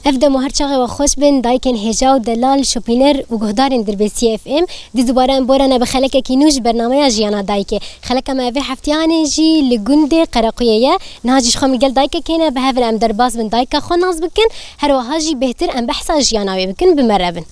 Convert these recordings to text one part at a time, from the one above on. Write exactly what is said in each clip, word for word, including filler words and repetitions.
Ev dem û her çaxê we xweş bin, dayikên hêja û delal, şopîner û guhdarên Dirbêsiyê F M. Dî dubare em borane bi xelekekî nû ji bernameya Jiyana Dayikê. Xeleka me vê heftiyanê jî li gundê Qerequyê ye. Niha jî ji xwe min gel dayikekê ne, bi hev re em derbas bin dayika xwe nas bikin. Her wiha jî bêhtir em behsa jiyana wê bikin, bi me re bin.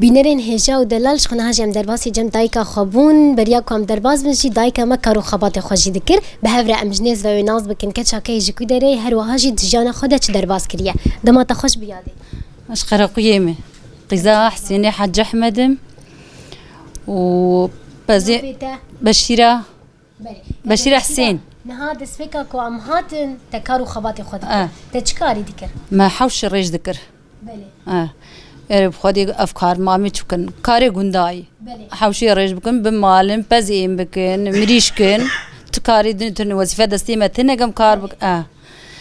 Bînerên hêja û delal, ji xwe niha jî em derbasî cem dayika xwe bûn. Beriya ku em derbas bin jî dayika me kar û xebatê xwe jî dikir. Bi hev re em ji nêz ve wê nas bikin, keça ke yê ji ku derê ye, her wiha jî di jiyana xwe de çi derbas kiriye. Dema te xweş bi yadê. Ez Qerequyê me. Qîza Hesênê Hacî Ehmed im û pezê Navê te? Beşîra. Belê. Beşîr Hesên. Niha destpêka ku em hatin, te kar û xebatê xwe dikir. Eh. Te çi karî dikir? Me hewşê rêj dikir. Belê. Eh. Erê bi xwedê ev kar ma me çi bikin? Karê gundayî. Belê. Hewşê rêj bikin, bimalin, pez êm bikin, mirîş kin. Tu karê din tune wezîfe destê me tine, em kar bik-, eh. Belê.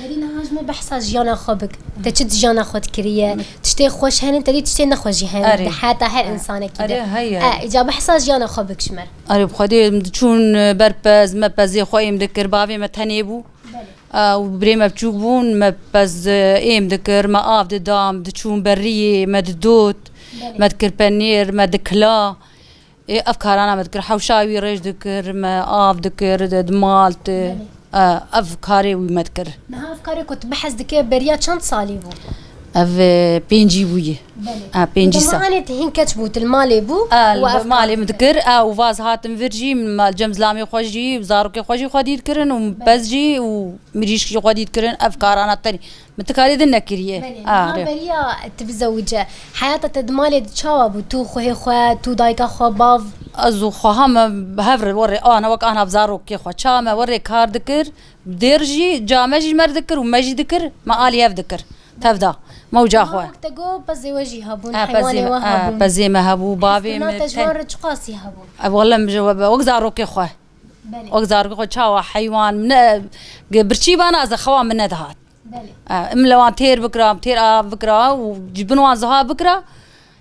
Derî niha ji me behsa jiyana xwe bik. Te çi di jiyana xwe dikiriye? Tiştê xweş hene, te dî tiştê nexweş jî hene. Erê. Di heta her insanekî de. Erê, heye. E, îca behsa jiyana xwe bik ji me re. Erê, bi xwedê em diçûn, e, ber pez, me pezê xwe êm dikir, bavê me tenê bû. Belê. E, û birê me biçûk bûn, me pez, e, êm dikir, me av dida, em diçûn beriyê, me didot, Belê. Me dikir penêr, me dikila. Ê, ev karana me dikir, hewşa wî rêj dikir, me av dikir, di, di mal, di, Belê. E, ev karê wî me dikir. Niha ev karê ku tu bi hez dike beriya çend salî bû? Ev, e, pêncî bûye. Belê. E, pêncî sal. Di malê te hîn keç bû, tu li malê bû E, û li ev malê kar min dikir. Dikir, e, û vaz hatim vir jî, min mal cem zilamê xwe jî, zarokê xwe jî xwedî dikirin û Belê. Pez jî û mirîşk jî xwedî dikirin, ev karana tenê. Min ti karê din nekiriye. Belê, Ah, niha re. Beriya tu bizewice, heyata te di malê de çawa bû? Tu xwehê xwe, tu dayika xwe, bav? Ez û xweha me hev re werê ana wek ana zarokê xwe. Çawa me werê kar dikir, dêr jî, ca me jî mer dikir û me jî dikir, me alî hev dikir. Tev da. Me û ca xwe. Niha wek te got, pezê we jî hebûn, Ha, heywanê pezê me, we ha, hebûn. Pezê me hebû, bavê Hevkirina me te ji ten- wan re çiqasî hebû? E, wele min ji we, wek zarokê xwe. Belê. Wek zarokê xwe çawa heywan, min ne, birçî bana ez xewa min nedihat. Belê. E, em li wan têr bikira, têr av bikira û ji bin wan ziha bikira.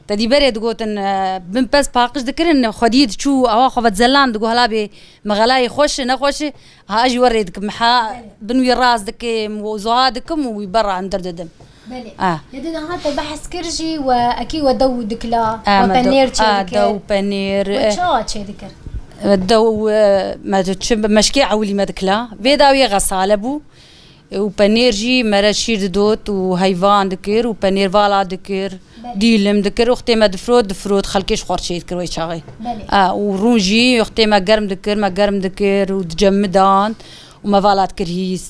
Te dî berê digotin, e, bin pez paqij dikirin, xwedî diçû, awa xwe ve zelan digo, hela bê mixelayê xweş e, nexweş e. Ha, ez jî we rê dikim, ha, Belê. Bin wî rast dikim û ziha dikim û wî berra hundir didim. Belê. E. Lê di niha te behs kir jî we ekî we dew dikila, E, we me dew, penêr çê e, dikir. Dew, penêr, We e, çawa çê dikir? E, dew, e, me çi, meşkê ewilî me dikila. Vê dawiyê xesale bû. Û penêr jî me re şîr didot û heyvan dikir û penêr vala dikir, Belê. Dîlim dikir. Wextê me difrot, difrot, xelkê ji xwe re çê dikir wê çaxê. Belê. A, û rûn jî wextê me germ dikir, me germ dikir û dicemidan û me vala dikir hîs.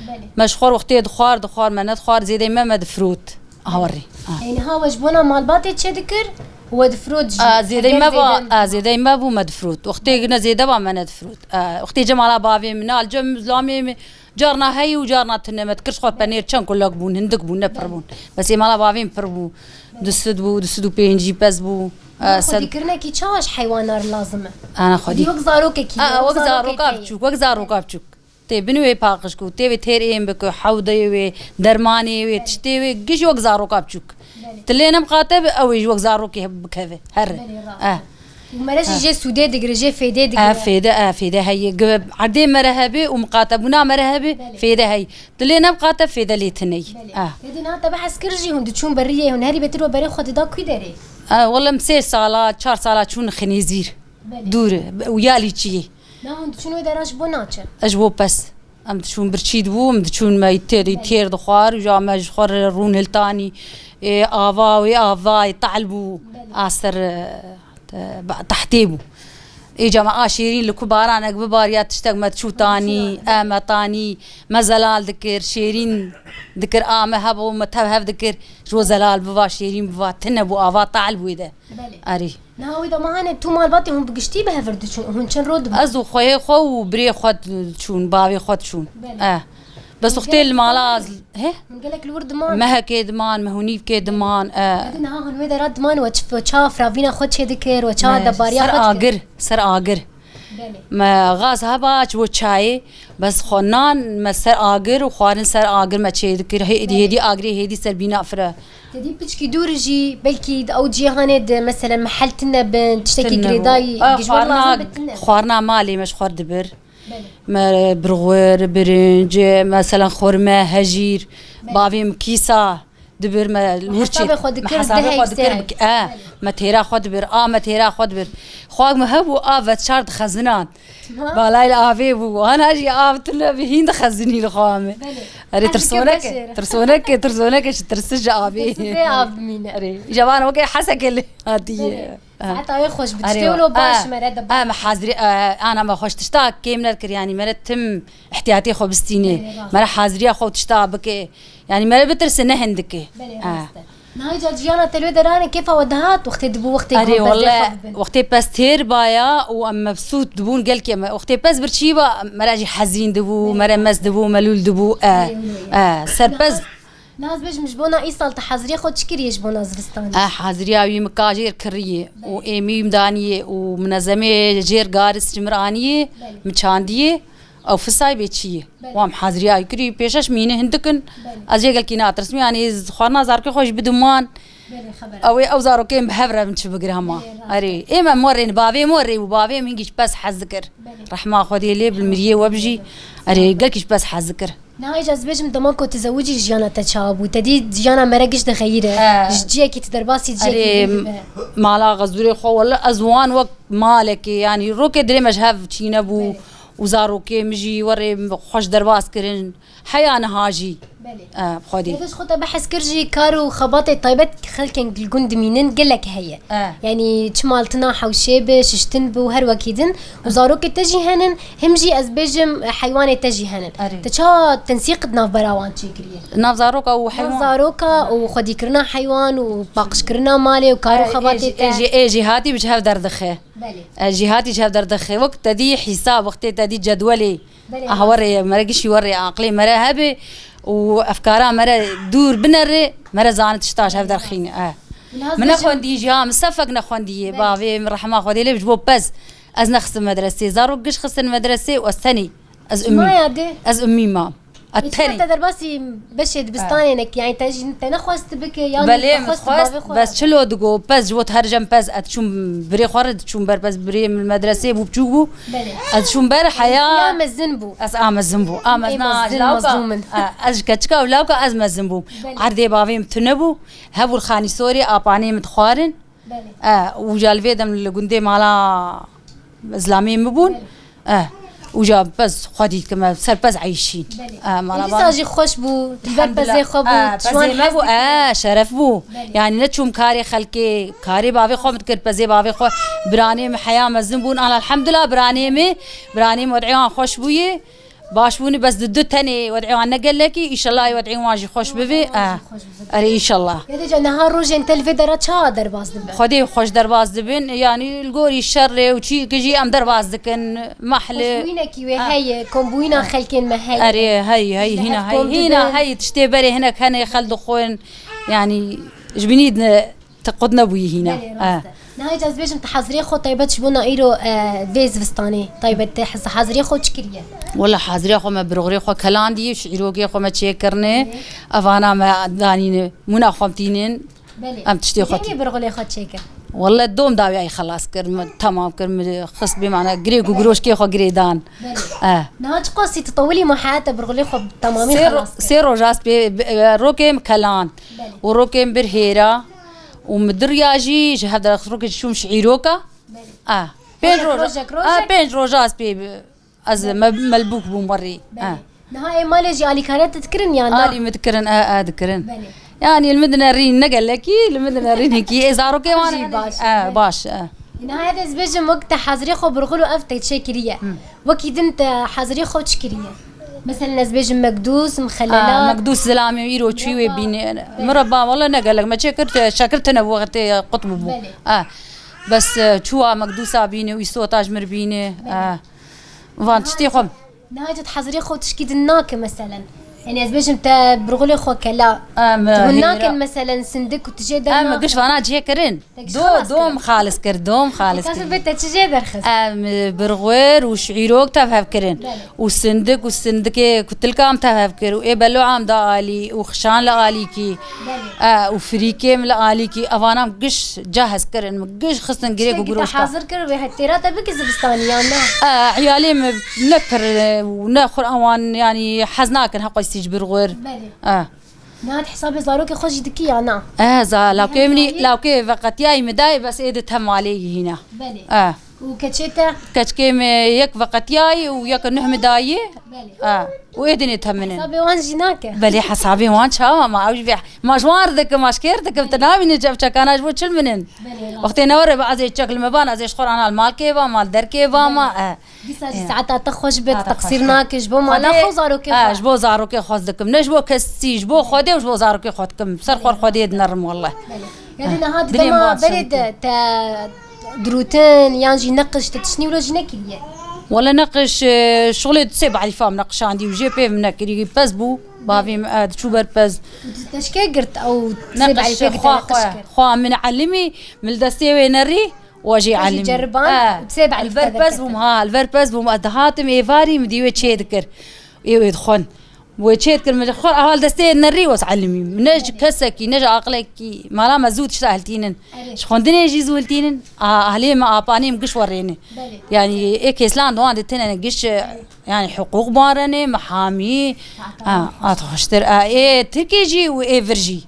Belê. Me ji xwe re wextê dixwar, dixwar, me nedixwar, zêdeyê me, me difrot. Hawerî. A. Ê, niha we ji bona malbatê çê dikir û we difrot jî. A, zêdeyê Eger me ba, zêde a, zêdeyê me bû, me difrot. Wextê ne zêde ba, me nedifrot. A, wextê cem ala bavê min, al cem zilamê min, Carna heyî û carna tune me dikir, ji xwe penêr çend kulek bûn, hindik bûn, ne pir bûn. Bes ê mala bavê min pir bû. Du sed bû, du sed û pêncî pez bû. Niha Eh, sed- xwedîkirinekî çawa ji heywanan re lazim e? Ana xwedî. Wek zarokekî, Ah, wek wek zaroka zarokekî. Biçûk, wek zaroka biçûk. Tê binê wê paqij ku, tê wê têr êm bike, hewdeyê wê, dermanê wê, Belê. Tiştê wê, giş wek zaroka biçûk. Belê. Tu lê nemiqate bi, ew ê ji wek zarokê bikeve. Herre. Belê, rast. Eh. Û mere jî Eh. jê sûdê digire, jê fêdê digire. Eh, fêde, eh, fêde heye. Gi-, erdê mere hebe û miqatebûna mere hebe, Belê. Fêde heye. Tu lê nemiqate fêde lê tine ye. Belê. Eh. Lê di niha te behs kir jî hûn diçûn beriyê, hûn herî bêtir we berê xwe dida kû derê? Eh, wele em sê sala, çar sala çûn Xinêzîr. Belê. Dûr e, û ya lîçiyê. Na hûn diçûn wê dera ji bo naçe? Ez ji bo pez. Em diçûn birçî dibû, em diçûn me têr, Belê. Têr dixwar, ja me ji xwe re rûn hiltanî, ê, ava wê avayê tehl bû, Belê. Aser, e, te-, ba-, tehtê bû. Êca me a şêrîn li ku baranek bibariya tiştek me çû tanî, e, me tanî, me zelal dikir, şêrîn dikir, a me hebû, me tev hev dikir, ji bo zelal biva, şêrîn biva, tune bû, ava tal bû wê de. Belê. Erê. Niha wê dema hane tu malbatê hûn bi giştî bi hev re diçûn, hûn çend roj dibin? Ez û xweyê xwe û birê xwe çûn, bavê xwe diçûn. Belê. Eh. Bes wextê li mala ez, he? Hûn gelek li wir diman? Mehekê diman, meh û nîvkê diman, eh. Hadi niha hûn wê dera diman we çi, we çawa firavîna xwe çêdikir, we çawa debariya xwe dikir? Ser agir, ser agir. Belê. Me gaz heba çi bo çayê, bes xwe nan me ser agir û xwarin ser agir me çêdikir. Hê-, Belê. Hêdî agirê hêdî ser bîna fire. Te dî piçkî dûr jî belkî di ew cîhanê de, meselen, mehel tune bin, tiştekî girêdayî, gijwar lazim be tune. Xwarina malê me ji xwe dibir. Belê. Me birxwir, birinc, meselen xurme, hejîr, Belê. Bavê min kîsa dibir me wir çê. Hesabê xwe dikir, me hesabê xwe dikir, e, me têra xwe dibir, a me têra xwe dibir. Xwak me hebû a veçar dixezinan. Balayê li avê bû. Ana jî av tune bi hîn dixezinî li xwe me. Belê. Erê, tirsonek e, tirsonek e, tirsonek e, ji tirsi ji avê. Tirsi vê av bimîne. Erê. Îja van weke heseke lê hatiye. Belê. Saeta wê xweş bi tiştê wilo baş mere de. Em hazirî, e, ana me xweş tişta kêm nedikir, yanî mere tim ihtiyatê xwe bistîne. Belê, rast e. Mere haziriya xwe tişta bike. Yanî mere bitirse ne hindike. Belê, rast e. Niha îca jiyana te li wê derane kêfa we dihat, wextê dibû, wextê Erê, welle, wextê pez têr baya û em mebsût dibûn gelkê me. Wextê pez birçî ba, mere jî hezîn dibû, mere mez dibû, melûl dibû. E, e, ser pez. Naz bêjim, ji bona îsal te haziriyê xwe çi kiriye ji bona zivistanê? E, haziriya wî min ka jêr kiriye û êmî wî min daniye û minezemê jêr garis ji min aniyê, min çandiye. Ew fisay bê çi ye? Belê. Wan haziriya wî kirî pêşeş mîne hindik in. Belê. Ez jê gelkî natirsim, yanî xwarina zarokê xwe jî bidim wan. Belê, xeber. Ew ê ew zarokên bi hev re min çi bigir hema. Belê, rast e. Erê, ê me morê, bavê morê û bavê min hingî ji pez hez dikir. Belê. Rehma Xwedê lê bi miriyê we bijî. Erê, gelkî ji pez hez dikir. Niha îca ez bêjim, dema ku tu zewicî jiyana te çawa bû? Te dî jiyana mere giş dixeyîre. He. Ji ciyekî tu derbasî ciyekî Erê, din dibe. Mala xezûrê xwe wele ez wan wek malekê, yanî rokê dirê me ji hev çîne bû. Belê. Û zarokê min jî werê xweş derbas kirin. Heya niha jî. Belê. E, bi Xwedê. Lê ji xwe te behs kir jî kar û xebatê taybet xelkên li gund dimînin gelek heye. E. Yanî çima li tina hewşê bi, şiştin bi û her wekî din. Û zarokê te jî henin, him jî ez bêjim heywanê te jî henin. Erê. Te çawa tensîq di navbera wan çêkiriye? Nav zaroka û heywan. Nav zaroka û xwedîkirina heywan û paqijkirina malê û kar û xebatê te. E, ê jî, ê jî, ê jî hatî bi ji hev derdixe. Belê. E, jî hatî ji hev derdixe. Wek te dî hîsab, wextê te dî cedwelê. Belê, aha, rast e. Werê, mere gişî werê, aqilê mere hebe û efkara mere dûr binere, mere zanî tişta ji hev derxîne. Eh. Min nexwendî jî, ha, min sefek nexwendiye. Belê. Bavê min rehma Xwedê lê bi ji bo pez. Ez nexistim medresê. Zarok giş xistin medresê û ez tenê. Ez ummî. Maya de. Ez ummî mam. Ê, çima te derbasî beşê dibistanê nekî? Yani te jî te nexwest bike, yan Belê, te min xwest xwest, bavê xwe bes re? Çilo digo, pez ji bo her jem pez, ez çûm birê xwe re, diçûm ber pez, birê min medresê bû, biçûk bû. Belê. Ez çûm ber heya. Ya mezin bû. Ez a mezin bû. A Ê, mezin, mezin, lawka. Mezlûm in. A, ez ji keçika û lawka ez mezin bûm. Belê. Erdê bavê min tune bû. Hevûr xanî sorê, apanê min dixwarin. Belê. E, û ca li vê dem li gundê mala zilamê min bûn. Belê. E, û ca pez xwedî dikir me ser pez eyşîn. Belê. E, mala Ê, dîsa jî xweş bû, dilber pezê xwe bû, e, tu ji wan pezê me hez bû, dikir. E, şeref bû. Belê. Yani ne çûm karê xelkê, karê bavê xwe min dikir, pezê bavê xwe, biranê min heya mezin bûn. Ana elhamdulillah biranê min, biranê min wed'ê wan xweş bûye. Baş bûne, bes di du tenê wed'ê wan ne gelekî, îşellah wed'ê wan jî xweş bibe. Wan jî xweş bibe. Erê, îşellah. Ya de ca niha rojên te li vê dera çawa derbas dibe? Xwedê xweş derbas dibin, yanî li gorî şerê û çî ki jî em derbas dikin, mehle. Xweşbûyînekî wê heye, kombûyîna xelkên me heye. Erê, hey, hey, hîna, hey, hîna, hey, tiştê berê hinek hene xel dixwin, yanî ji binî Te qut nebûyî hîna. Belê, rast e. Niha îca ez bêjim, tu hazirê xwe taybet ji bona îro, e, vê zivistanê taybet te hez-, hazirê xwe çi kiriye? Wela hazirê xwe me birxurê xwe kelandiye, şîrokê xwe me çêkirine, evana me danîne, mûna xwe em tînin, Belê. Em tiştê xwe Kengî birxulê xwe çêkir? Wela dom dawiyayî xelas kir, min temam kir, min xist bê mana girêk û giroşkê xwe girê dan. Belê. E. Niha çiqasî tu tewilî me heyate birxulê xwe temamî xelas kir? Sê ro-, sê roja ez pê, e, rokê min keland. Belê. Û rokê min bir hêra. Û min diriya jî ji hev derxist rokê çûm şîroka. Belê. A, pênc Rojek, roja, rojek, a, rojek. Pênc roja ez pê bi-, ez me-, melbûk bûm werî. Belê. A. Niha ê malê jî alîkare te dikirin yan na? Alî min dikirin, a, a, dikirin. Belê. Yani li min dinerîn ne gelekî, li min dinerîn hikî. Ê zarokê wan jî baş, a, belê. Baş, a. Niha ez bêjim wek te hazirê xwe birxul û ev te çêkiriye. Hı. Wekî din te hazirê xwe çi kiriye? Mesela ez bêjim mekdûs, mixelelat. Ah, mekdûs zilamê îro çûyî wê bînê. Belê. Mireba wele ne gelek me çêkir, te şekir tine bu wextê qut bûbû. Belê. Ah. Bes, e, çûwa mekdûsa bînê û îsota ji mir bînê. Belê. Ah. Van tiştê xwe. Niha tu hazirê xwe tişkî din nake meselen. Yani ez bêjim te birxulê xwe kela. Em, Tu hûn hêra- nakin meselen sindik û tu jê Em derna. Giş vana cihê kirin. Te giş Do, xelas dom kirin. Xalis kir, dom xalis Te kir. Kasım be te çi jê derxist? Em, birxwer û şîrok tev hev kirin. Belê. Û sindik û sindikê kutilka em tev hev kir. Û ê beloa em da alî û xişan li alîkî. Belê. E, û firîkê min li alîkî, evanan giş cahez kirin, min giş xistin girêk û Tiştekî te giroşka. Hazir kir wê hetêra te bike zivistanî yan na? E, eyalê min ne pir, e, û ne xwe ewan, yanî hez nakin heqoy sîc bir xwir. Belê. E. Niha hesabê zarokê xwe jî dikî ya na? E, za, lawkê min, lawkê veqetiyayî min dayê, bes ê di temalê yî hîna. Belê. E. Û keçê te? Keçkê me yek veqetiyayî û yek nuh mi dayî. Belê. Ha, û ê dinê teminin. Hesabê wan jî nake. Belê, hesabê wan çawa ma? Ew jî vê, ma ji wan re dikim, ma ji kê re dikim, tu nabînî çev çekana ji bo çil min in. Belê, rast. Wextê ne were be, ez ê çek li me ban, ez ê ji xwe re ana li malkê ba, mal derkê ba ma, Belê. eh. Dîsa jî Eh. Saeta te xweş be, Saeta teqsîr xweş be. Nake, ji bo mala Xwedê, xwe û zarokê eh, xwe. Ji bo zarokê xwe dikim. Ne ji bo kesî, ji bo Xwedê û ji bo zarokê xwe dikim. Ser xwe Belê. Xwedê dinerim wele. Belê. Yani Eh, niha di dilê dema min berê de te dirûtin yan jî neqiş te tiştî wilo jî nekiriye? Wele neqiş, e, şixulê sê berîfa min neqişandî û jê pê min nekirî. Pez bû, bavê min, e, diçû ber pez. Û tu teşkê girt ew sê Neqiş, berîfê xwe, girt neqiş xwe, kir. Xwe min elimî, min li destê wê nerî, we jî We jî elimî. Ceriban, Eh, û sê berîf li ber te pez derketin. Bûm, ha, li ber pez bûm, ez dihatim êvarî, min dî wê çê dikir. Ê wê dixwin. Wê çê dikir, min xwe heval destê nerî wes elimî. Ne ji kesekî, ne ji aqilekî. Mala me zû tişta hiltînin. Erê. Ji xwendinê jî zû hiltînin. A, ahlê me, apanê min giş werêne. Belê. Yani ê keslan dowan de tene giş, yani huquq barene, mehamî. Tamam. A, at xweştir. A, ê Tirkê jî û ê vir jî.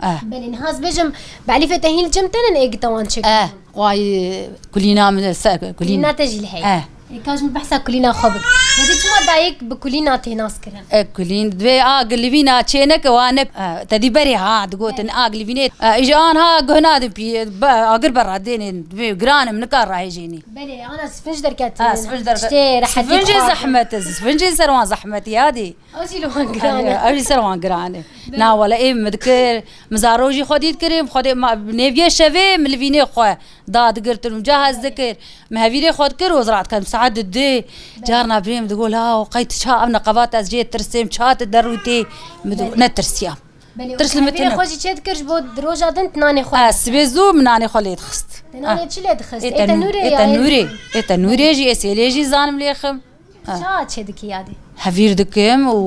Eh. Belê, niha ez bêjim, belîfê te hîn li cem tenen ê gita wan çêkir. Eh, way, kulîna min se-, kulîn. Kulîna te jî li heyî. Eh. Ê, ka ji min behsa kulîna xwe bik. Yadî çima dayik bi kulîna tê nas kirin? Eh, kulîn, divê a gilivîna çê neke, wa ne, eh, te dî berê ha, digotin, Eh. a gilivînê. Eh, îja an ha guh nadin pî, be, agir berra dênin, divê giran im, nikar rahêjênî. Belê, ana sifinc derketin. Eh, sifinc derket-, Tiştê rehetî sifincê xwarin. Zehmet e, sifincê ser wan zehmet e, yadî. Ew jî li wan giran e. Ew jî ser wan giran e. Belê. Na wele ê min dikir, min zarok jî xwedî dikir, ê min xwedê ma, nêviyê şevê min li vînê xwe da digirtin û ca hez dikir. Min hevîrê xwe dikir û ez rahat kem saet di dê. Belê. Carna birê min digot, "La, qey tu ça ev neqevat ez jê tirsêm, ça tu derûtê?" Min digot, Belê. "Netirsiya." Belê, Tirs û li min hevîrê tune. Xwe jî çê dikir ji bo di roja din tu nanê xwe. Ez sibê zû min nanê xwe lê dixist. Te nanê Ah. Çi lê dixist? Ê Ê tenû-, tenûrê ê ya ê tenûrê, ê tenûrê jî, ê sêlê jî zanim lê xim. Ha. Ça çê dikî yadî? Hevîr dikim û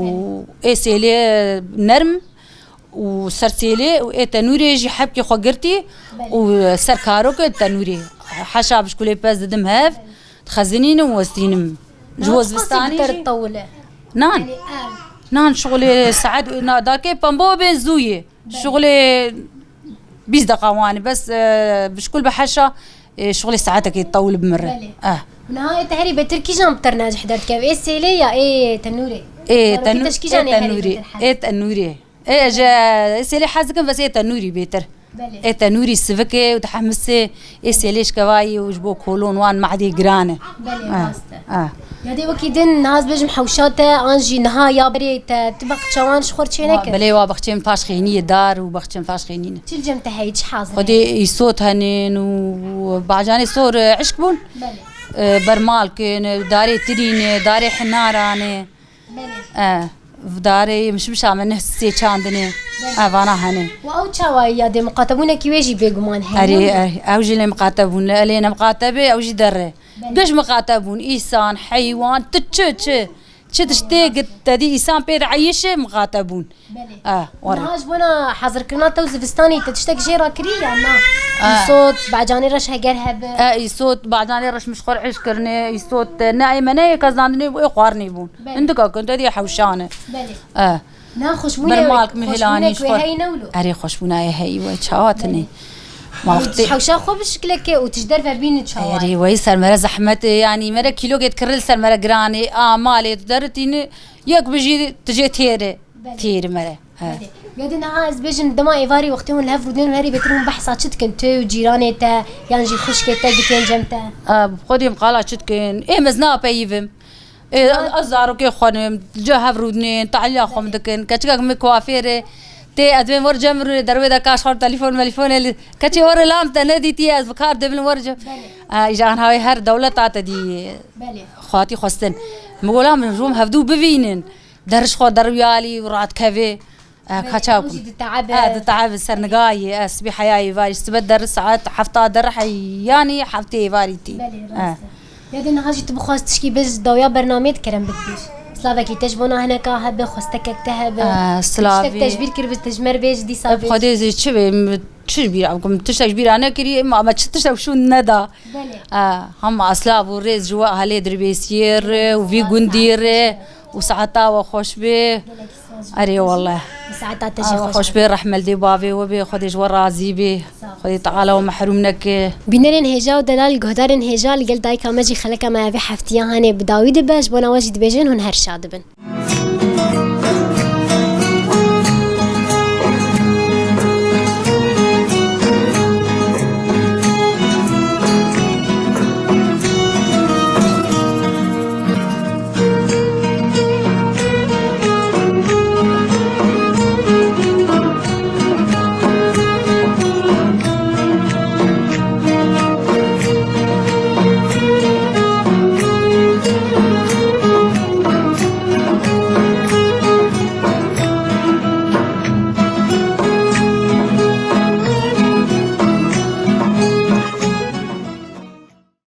Belê. Ê sêlê nerm û ser sêlê û ê tenûrê jî hebkê xwe girtî Belê. Û ser karokê tenûrê. Heşa bişkulê pez didim hev, Belê. Dixezinînim û westînim. Ji bo zivistanî jî. Nan. Nan şixulê saet, na, dakê pembo bên zû yê. Belê. Şixulê bîst deqa wan e, bes, e, bişkul bi heşa, e, şixulê saetekê tewil bi min re. Belê. Eh. Niha ê te herî betir kîjan bi te re necih derdikeve? Ê sêlê ya ê tenûrê? Ê Zarokî tenû-, te ji kîjan ê ê herî tenûrê, betir hez ê tenûrê. Ê, ji, ê sêlê hez dikim, bes ê tenûrî bêtir. Belê. Ê tenûrî sivikê û dihemisê, ê sêlê şkevayî û ji bo kolon wan mehdê giran e. Belê, Ah, rast e. ah. Ya dê wekî din, niha ez bêjim hewşa te, an jî niha ya berê te, tu bexça wan ji xwe re çênekir? Belê, wa bexçê min paş xêniyê dar û bexçê min paş xênî ne. Çi li cem te heyî, çi hazir Xwedê heyî? Îsot henin û bacanê sor, e, hişk bûn. Belê. E, bermalkin, e, darê tirîn e, darê hinaran e. Belê. E, darê mişmişa me ne sê çandinê. Belê. E, vana hene. Û ew çawa ya dê miqatebûnekî wê jî bêguman heye, Erê, ne? Erê, ew jî lê miqatebûn, lê ne miqatebê, ew jî derre. Belê. Giş miqatebûn, îsan, heywan, tu çi, çi, çi tiştê git, te dî îsan pê de eyişe miqatebûn. Belê. Ah, were. Niha ji bona hazirkirina te û zivistanê te tiştek jê re kirî ya na? Ah. Îsot, bacanê reş heger hebe. Eh, îsot, bacanê reş min ji xwe re eş kirine, îsot, ne ê me ne yê kezandinê bû, ê xwarinê bûn. Belê. Hindika ku te dî hewşan e. Belê. Eh. Na xweşbûne Bermalk wê, mi xweşbûne hilani ku ji xwe. Heyî ne wilo. Erê xweşbûna ye heyî we, çawa tine. Belê. Ma Heyî, wextê hewşa xwe bi şikleke û tu ji derve bînî çawa ye. Erê, wey ser me re zehmet e, yanî me re kîlogê dikir li ser me re giran e. A, malê tu deritîne, yek bijî tu jê têr e. Belê. Têr mere. Belê. Ya de niha ez bêjim, dema êvarî wextê hûn li hev rûdin û herî bêtir hûn behsa çi dikin? Tu û cîranê te, yan jî xwişkê te, dikên cem te? A, bi xwedî em qala çi dikin? Ê, ez napeyivim. Ê, ez zarokê xwe nim, li cem hev rûdinên, tehlîla xwe min dikin. Keçikek min kuafêrê, tê ez dibêm were cem rûnê, derwê de kaş xwe telefon melefon ê li. Keçê were lam te nedîtiye, ez bi kar dibilim were cem. Belê. A, îja anha wê her dewleta te dî Belê. Xwatî xwestin. Min got, la min rûm hevdû bivînin. Deriş xwe derwiyalî û ratkevê. Eh, Belê, kaça hûn jî diteebe. Eh, diteebe sernigayê, eh, sibê heyayê varî, sibe der saet hefta der hey, yanî heftê varî tî. Belê, Eh. rast e. Ya de niha jî tu bixwaz tişkî bêj dawiya bernameyê dikerem bidbêj. Slavekî te ji bona hineka hebe, xwestekek te hebe. Eh, Tiştek slavî. Te ji bîr kiribe, te ji me re bêj dîsa Ev bêj. Xwedê zê çi be, m-, çi ji bîra bikim, tiştek ji bîra nekiriye, ma me çi tiştek şûn neda. Belê. Eh, hema slav û rêz ji we ahalê Dirbêsiyê re û vî gundî re û saeta we xweş be. Erê wallah. Saeta te jî Awa xweş xweş be, rehme li dê bavê we be, Xwedê ji we razî be. Sağ ol. Xwedê Teala we mehrûm neke. Bînerên hêja û delal, guhdarên hêja, li gel dayika me jî xeleka me ya vê heftiya hanê bi dawî dibe, ji bona we jî dibêjin hûn her şad bin.